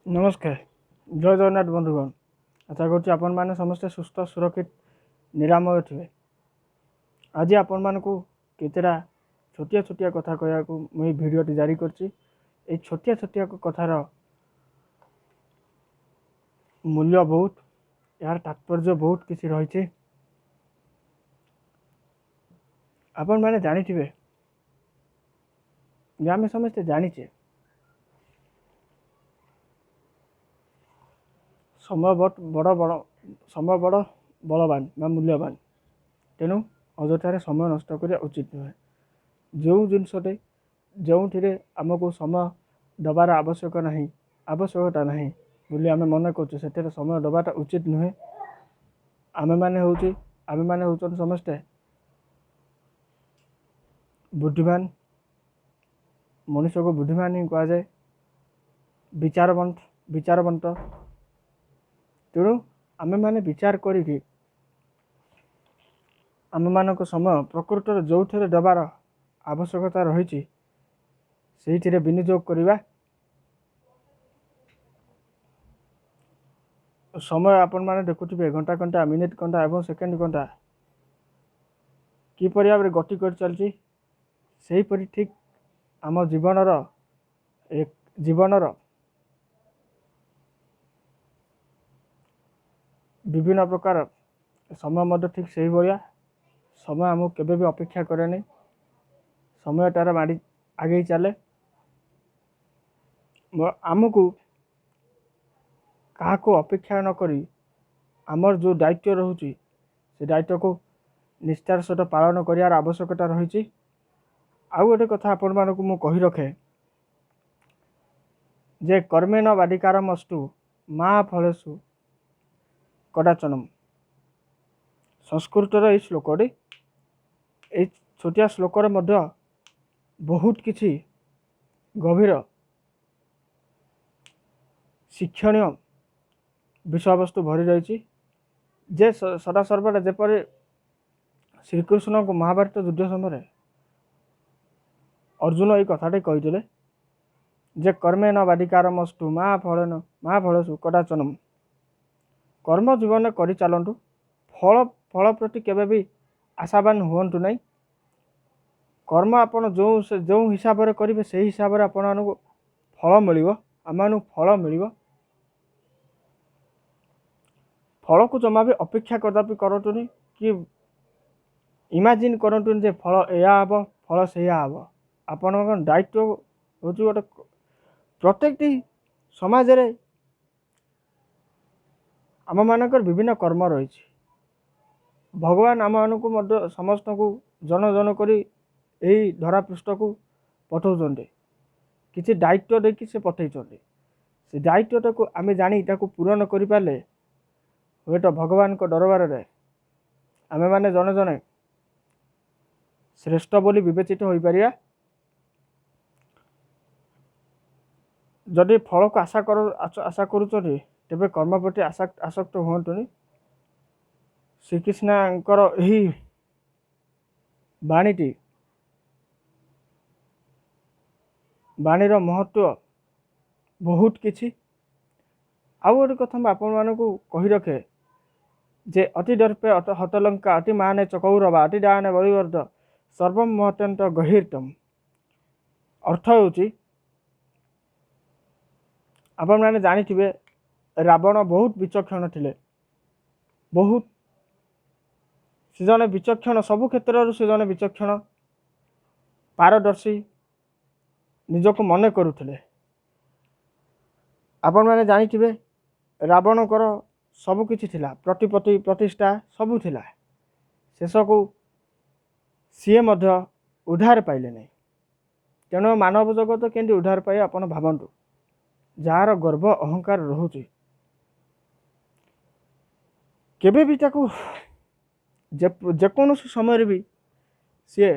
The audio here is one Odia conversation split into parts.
ନମସ୍କାର, ଜୟ ଜଗନ୍ନାଥ ବନ୍ଧୁଗଣ। ଆଶା କରୁଛି ଆପଣମାନେ ସମସ୍ତେ ସୁସ୍ଥ, ସୁରକ୍ଷିତ, ନିରାମୟ ଥିବେ। ଆଜି ଆପଣମାନଙ୍କୁ କେତେଟା ଛୋଟିଆ ଛୋଟିଆ କଥା କହିବାକୁ ମୁଁ ଏଇ ଭିଡ଼ିଓଟି ଜାରି କରିଛି। ଏଇ ଛୋଟିଆ ଛୋଟିଆ କଥାର ମୂଲ୍ୟ ବହୁତ, ଏହାର ତାତ୍ପର୍ଯ୍ୟ ବହୁତ କିଛି ରହିଛି। ଆପଣମାନେ ଜାଣିଥିବେ ଯେ ଆମେ ସମସ୍ତେ ଜାଣିଛେ, ସମୟ ବଡ଼ ବଡ଼ ସମୟ ବଡ଼ ବଳବାନ ବା ମୂଲ୍ୟବାନ। ତେଣୁ ଅଯଥାରେ ସମୟ ନଷ୍ଟ କରିବା ଉଚିତ ନୁହେଁ। ଯେଉଁ ଜିନିଷଟେ ଯେଉଁଥିରେ ଆମକୁ ସମୟ ଦେବାର ଆବଶ୍ୟକ ନାହିଁ, ଆବଶ୍ୟକତା ନାହିଁ ବୋଲି ଆମେ ମନେ କରୁଛୁ, ସେଥିରେ ସମୟ ଦେବାଟା ଉଚିତ ନୁହେଁ। ଆମେମାନେ ହେଉଛନ୍ତି ସମସ୍ତେ ବୁଦ୍ଧିମାନ। ମଣିଷକୁ ବୁଦ୍ଧିମାନ ହିଁ କୁହାଯାଏ, ବିଚାରବନ୍ତ। ତେଣୁ ଆମେମାନେ ବିଚାର କରିକି ଆମମାନଙ୍କ ସମୟ ପ୍ରକୃତରେ ଯେଉଁଥିରେ ଦେବାର ଆବଶ୍ୟକତା ରହିଛି ସେଇଥିରେ ବିନିଯୋଗ କରିବା। ସମୟ ଆପଣମାନେ ଦେଖୁଥିବେ, ଘଣ୍ଟା ଘଣ୍ଟା, ମିନିଟ୍ ଘଣ୍ଟା ଏବଂ ସେକେଣ୍ଡ ଘଣ୍ଟା କିପରି ଭାବରେ ଗତି କରି ଚାଲିଛି, ସେହିପରି ଠିକ୍ ଆମ ଜୀବନର ବିଭିନ୍ନ ପ୍ରକାର ସମୟ ମଧ୍ୟ ଠିକ୍ ସେଇଭଳିଆ। ସମୟ ଆମକୁ କେବେ ବି ଅପେକ୍ଷା କରେନି, ସମୟ ତା'ର ମାଡ଼ି ଆଗେଇ ଚାଲେ। ଆମକୁ କାହାକୁ ଅପେକ୍ଷା ନ କରି ଆମର ଯେଉଁ ଦାୟିତ୍ୱ ରହୁଛି ସେ ଦାୟିତ୍ୱକୁ ନିଷ୍ଠାର ସହିତ ପାଳନ କରିବାର ଆବଶ୍ୟକତା ରହିଛି। ଆଉ ଗୋଟେ କଥା ଆପଣମାନଙ୍କୁ ମୁଁ କହି ରଖେ ଯେ କର୍ମେଣ ବାଧିକାରମସ୍ତୁ ମା ଫଳେଷୁ କଦାଚନମ। ସଂସ୍କୃତର ଏଇ ଶ୍ଲୋକଟି, ଏଇ ଛୋଟିଆ ଶ୍ଲୋକରେ ମଧ୍ୟ ବହୁତ କିଛି ଗଭୀର ଶିକ୍ଷଣୀୟ ବିଷୟବସ୍ତୁ ଭରି ରହିଛି। ଯେ ସଦାସର୍ବଦା ଯେପରି ଶ୍ରୀକୃଷ୍ଣଙ୍କୁ ମହାଭାରତ ଯୁଦ୍ଧ ସମୟରେ ଅର୍ଜୁନ ଏଇ କଥାଟି କହିଥିଲେ ଯେ କର୍ମେଣ ବାଧିକାରମସ୍ତୁ ମା ଫଳେନ ମା ଫଳେଷୁ କଦାଚନମ। କର୍ମ ଜୀବନରେ କରିଚାଲନ୍ତୁ, ଫଳ ପ୍ରତି କେବେ ବି ଆଶାବାନ ହୁଅନ୍ତୁ ନାହିଁ। କର୍ମ ଆପଣ ଯେଉଁ ହିସାବରେ କରିବେ ସେଇ ହିସାବରେ ଆପଣମାନଙ୍କୁ ଫଳ ମିଳିବ, ଆମମାନଙ୍କୁ ଫଳ ମିଳିବ। ଫଳକୁ ଜମା ବି ଅପେକ୍ଷା କଦାପି କରନ୍ତୁନି କି ଇମାଜିନ୍ କରନ୍ତୁନି ଯେ ଫଳ ଏଇଆ ହେବ, ଫଳ ସେଇଆ ହେବ। ଆପଣଙ୍କ ଦାୟିତ୍ୱ ହେଉଛି ଗୋଟେ, ପ୍ରତ୍ୟେକଟି ସମାଜରେ ଆମମାନଙ୍କର ବିଭିନ୍ନ କର୍ମ ରହିଛି। ଭଗବାନ ଆମମାନଙ୍କୁ ମଧ୍ୟ ସମସ୍ତଙ୍କୁ ଜନ ଜନ କରି ଏଇ ଧରାପୃଷ୍ଠକୁ ପଠାଉଛନ୍ତି, କିଛି ଦାୟିତ୍ୱ ଦେଇକି ସେ ପଠାଇଛନ୍ତି। ସେ ଦାୟିତ୍ୱଟାକୁ ଆମେ ଜାଣି ତାକୁ ପୂରଣ କରିପାରିଲେ ହୁଏତ ଭଗବାନଙ୍କ ଦରବାରରେ ଆମେମାନେ ଜଣେ ଜଣେ ଶ୍ରେଷ୍ଠ ବୋଲି ବିବେଚିତ ହୋଇପାରିବା। ଯଦି ଫଳକୁ ଆଶା କରୁଛନ୍ତି ତେବେ କର୍ମ ପ୍ରତି ଆସକ୍ତ ହୁଅନ୍ତୁନି। ଶ୍ରୀକୃଷ୍ଣଙ୍କର ଏହି ବାଣୀର ମହତ୍ଵ ବହୁତ କିଛି। ଆଉ ଗୋଟେ କଥା ମୁଁ ଆପଣମାନଙ୍କୁ କହି ରଖେ ଯେ ଅତି ଦର୍ପେ ଅତ ହତଲଙ୍କା ଅତି ମାନେ ଚକୌରବା ଅତି ଦାନେ ବଳିବର୍ଦ୍ଧ ସର୍ବମ ମହତ୍ୟନ୍ତ ଗହୀରତମ। ଅର୍ଥ ହେଉଛି, ଆପଣମାନେ ଜାଣିଥିବେ ରାବଣ ବହୁତ ବିଚକ୍ଷଣ ଥିଲେ, ବହୁତ ସେ ଜଣେ ବିଚକ୍ଷଣ, ସବୁ କ୍ଷେତ୍ରରୁ ସେ ଜଣେ ବିଚକ୍ଷଣ, ପାରଦର୍ଶୀ ନିଜକୁ ମନେ କରୁଥିଲେ। ଆପଣମାନେ ଜାଣିଥିବେ ରାବଣଙ୍କର ସବୁ କିଛି ଥିଲା, ପ୍ରତିପତ୍ତି ପ୍ରତିଷ୍ଠା ସବୁ ଥିଲା। ଶେଷକୁ ସିଏ ମଧ୍ୟ ଉଦ୍ଧାର ପାଇଲେ ନାହିଁ। ତେଣୁ ମାନବ ଜଗତ କେମିତି ଉଦ୍ଧାର ପାଇବ ଆପଣ ଭାବନ୍ତୁ। ଯାହାର ଗର୍ବ ଅହଙ୍କାର ରହୁଛି କେବେ ବି ତାକୁ ଯେକୌଣସି ସମୟରେ ବି ସିଏ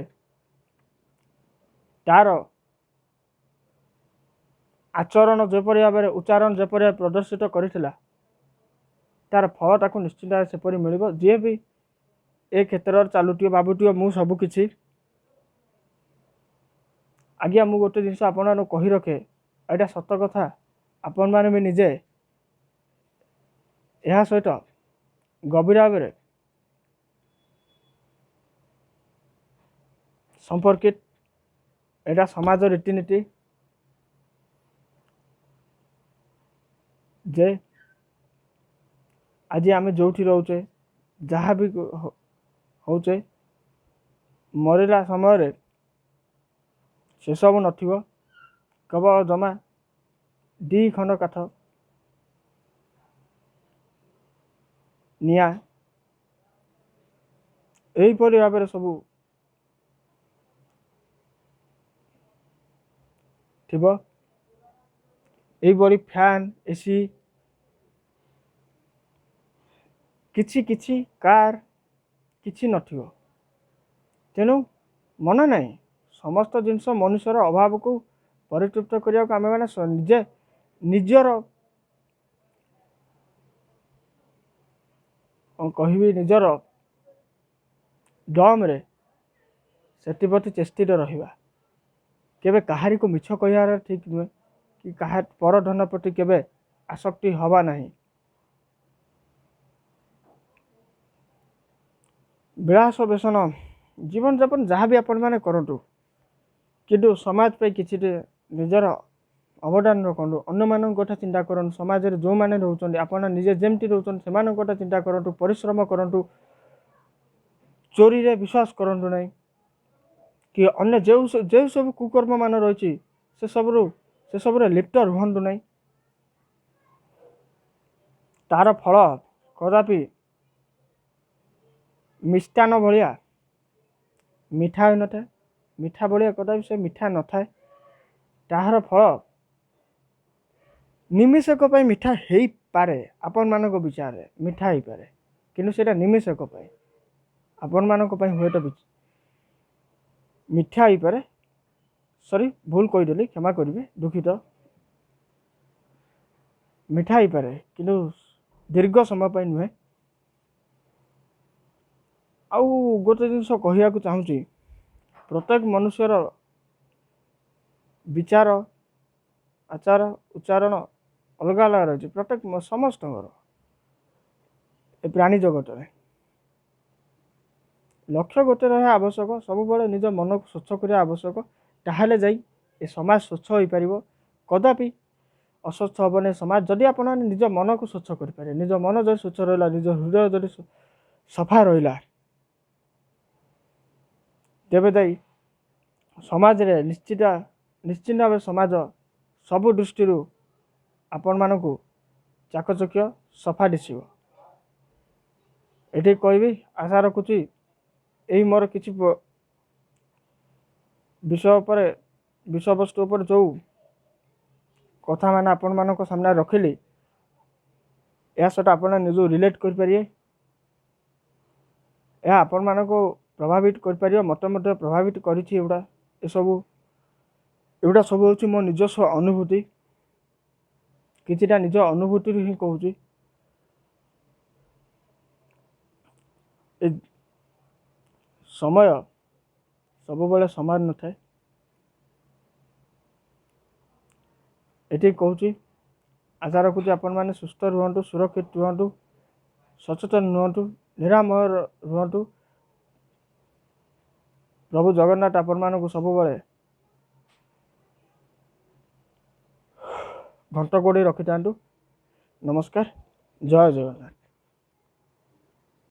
ତାର ଆଚରଣ ଯେପରି ଭାବରେ, ଉଚ୍ଚାରଣ ଯେପରି ଭାବେ ପ୍ରଦର୍ଶିତ କରିଥିଲା, ତାର ଫଳ ତାକୁ ନିଶ୍ଚିନ୍ତ ଭାବେ ସେପରି ମିଳିବ। ଯିଏ ବି ଏ କ୍ଷେତ୍ରରେ ଚାଲୁଥିବ, ଭାବୁଥିବ ମୁଁ ସବୁକିଛି। ଆଜ୍ଞା, ମୁଁ ଗୋଟେ ଜିନିଷ ଆପଣମାନଙ୍କୁ କହି ରଖେ, ଏଇଟା ସତ କଥା। ଆପଣମାନେ ବି ନିଜେ ଏହା ସହିତ ଗଭୀର ଭାବରେ ସମ୍ପର୍କିତ। ଏଇଟା ସମାଜ ରୀତିନୀତି ଯେ ଆଜି ଆମେ ଯେଉଁଠି ରହୁଛେ, ଯାହା ବି ହେଉଛେ, ମରିଲା ସମୟରେ ସେସବୁ ନଥିବ, କେବଳ ଜମା 2 ଖଣ୍ଡ କାଠ, ନିଆଁ, ଏହିପରି ଭାବରେ ସବୁ ଥିବ। ଏହିପରି ଫ୍ୟାନ୍, ଏସି, କିଛି କିଛି କାର୍ କିଛି ନଥିବ। ତେଣୁ ମନା ନାହିଁ, ସମସ୍ତ ଜିନିଷ ମନୁଷ୍ୟର ଅଭାବକୁ ପରିତୃପ୍ତ କରିବାକୁ ଆମେମାନେ ନିଜେ ନିଜର କ'ଣ କହିବି, ନିଜର ଦମରେ ସେଥିପ୍ରତି ଚେଷ୍ଟିତ ରହିବା। କେବେ କାହାରିକୁ ମିଛ କହିବାର ଠିକ୍ ନୁହେଁ କି କାହା ପରଧନ ପ୍ରତି କେବେ ଆସକ୍ତି ହେବା ନାହିଁ। ବିଳାସ ବ୍ୟସନ ଜୀବନଯାପନ ଯାହା ବି ଆପଣମାନେ କରନ୍ତୁ, କିନ୍ତୁ ସମାଜ ପାଇଁ କିଛି ନିଜର ଅବଦାନ ରଖନ୍ତୁ। ଅନ୍ୟମାନଙ୍କ କଥା ଚିନ୍ତା କରନ୍ତୁ। ସମାଜରେ ଯେଉଁମାନେ ରହୁଛନ୍ତି, ଆପଣ ନିଜେ ଯେମିତି ରହୁଛନ୍ତି ସେମାନଙ୍କ କଥା ଚିନ୍ତା କରନ୍ତୁ। ପରିଶ୍ରମ କରନ୍ତୁ, ଚୋରିରେ ବିଶ୍ୱାସ କରନ୍ତୁ ନାହିଁ କି ଅନ୍ୟ ଯେଉଁ ସବୁ କୁକର୍ମମାନ ରହିଛି ସେସବୁରେ ଲିପ୍ତ ରୁହନ୍ତୁ ନାହିଁ। ତାର ଫଳ କଦାପି ମିଷ୍ଟାନ୍ନ ଭଳିଆ ମିଠା ହୋଇନଥାଏ, ମିଠା ଭଳିଆ କଦାପି ସେ ମିଠା ନଥାଏ। ତାହାର ଫଳ ନିମିଷକ ପାଇଁ ମିଠା ହେଇପାରେ, ଆପଣମାନଙ୍କ ବିଚାରରେ ମିଠା ହେଇପାରେ, କିନ୍ତୁ ସେଇଟା ନିମିଷକ ପାଇଁ, ଆପଣମାନଙ୍କ ପାଇଁ ହୁଏତ ମିଠା ହେଇପାରେ। ସରି, ଭୁଲ କହିଦେଲି, କ୍ଷମା କରିବେ, ଦୁଃଖିତ। ମିଠା ହେଇପାରେ କିନ୍ତୁ ଦୀର୍ଘ ସମୟ ପାଇଁ ନୁହେଁ। ଆଉ ଗୋଟେ ଜିନିଷ କହିବାକୁ ଚାହୁଁଛି, ପ୍ରତ୍ୟେକ ମନୁଷ୍ୟର ବିଚାର, ଆଚାର, ଉଚ୍ଚାରଣ ଅଲଗା ଅଲଗା ରହିଛି, ପ୍ରତ୍ୟେକ ସମସ୍ତଙ୍କର ଏ ପ୍ରାଣୀ ଜଗତରେ। ଲକ୍ଷ୍ୟ ଗୋଟେ ରହିବା ଆବଶ୍ୟକ, ସବୁବେଳେ ନିଜ ମନକୁ ସ୍ୱଚ୍ଛ କରିବା ଆବଶ୍ୟକ, ତାହେଲେ ଯାଇ ଏ ସମାଜ ସ୍ୱଚ୍ଛ ହୋଇପାରିବ। କଦାପି ଅସ୍ୱଚ୍ଛ ହେବନି ସମାଜ ଯଦି ଆପଣମାନେ ନିଜ ମନକୁ ସ୍ୱଚ୍ଛ କରିପାରିବେ। ନିଜ ମନ ଯଦି ସ୍ୱଚ୍ଛ ରହିଲା, ନିଜ ହୃଦୟ ଯଦି ସଫା ରହିଲା, ତେବେ ଯାଇ ସମାଜରେ ନିଶ୍ଚିତ ଭାବେ ସମାଜ ସବୁ ଦୃଷ୍ଟିରୁ ଆପଣମାନଙ୍କୁ ଚାକଚକ୍ୟ ସଫା ଦିଶିବ। ଏଠି କହିବି, ଆଶା ରଖୁଛି ଏଇ ମୋର କିଛି ବିଷୟ ଉପରେ, ବିଷୟବସ୍ତୁ ଉପରେ ଯେଉଁ କଥାମାନେ ଆପଣମାନଙ୍କ ସାମ୍ନାରେ ରଖିଲି, ଏହା ସହିତ ଆପଣ ନିଜକୁ ରିଲେଟ୍ କରିପାରିବେ, ଏହା ଆପଣମାନଙ୍କୁ ପ୍ରଭାବିତ କରିପାରିବ, ମୋତେ ମଧ୍ୟ ପ୍ରଭାବିତ କରିଛି। ଏଗୁଡ଼ା ସବୁ ହେଉଛି ମୋ ନିଜସ୍ୱ ଅନୁଭୂତି, କିଛିଟା ନିଜ ଅନୁଭୂତିରୁ ହିଁ କହୁଛି। ଏ ସମୟ ସବୁବେଳେ ସମାନ ନଥାଏ, ଏତିକି କହୁଛି। ଆଶା ରଖୁଛି ଆପଣମାନେ ସୁସ୍ଥ ରୁହନ୍ତୁ, ସୁରକ୍ଷିତ ରୁହନ୍ତୁ, ସଚେତନ ରୁହନ୍ତୁ, ନିରାମୟ ରୁହନ୍ତୁ। ପ୍ରଭୁ ଜଗନ୍ନାଥ ଆପଣମାନଙ୍କୁ ସବୁବେଳେ ଘଣ୍ଟ ଘୋଡ଼େଇ ରଖିଥାନ୍ତୁ। ନମସ୍କାର, ଜୟ ଜଗନ୍ନାଥ।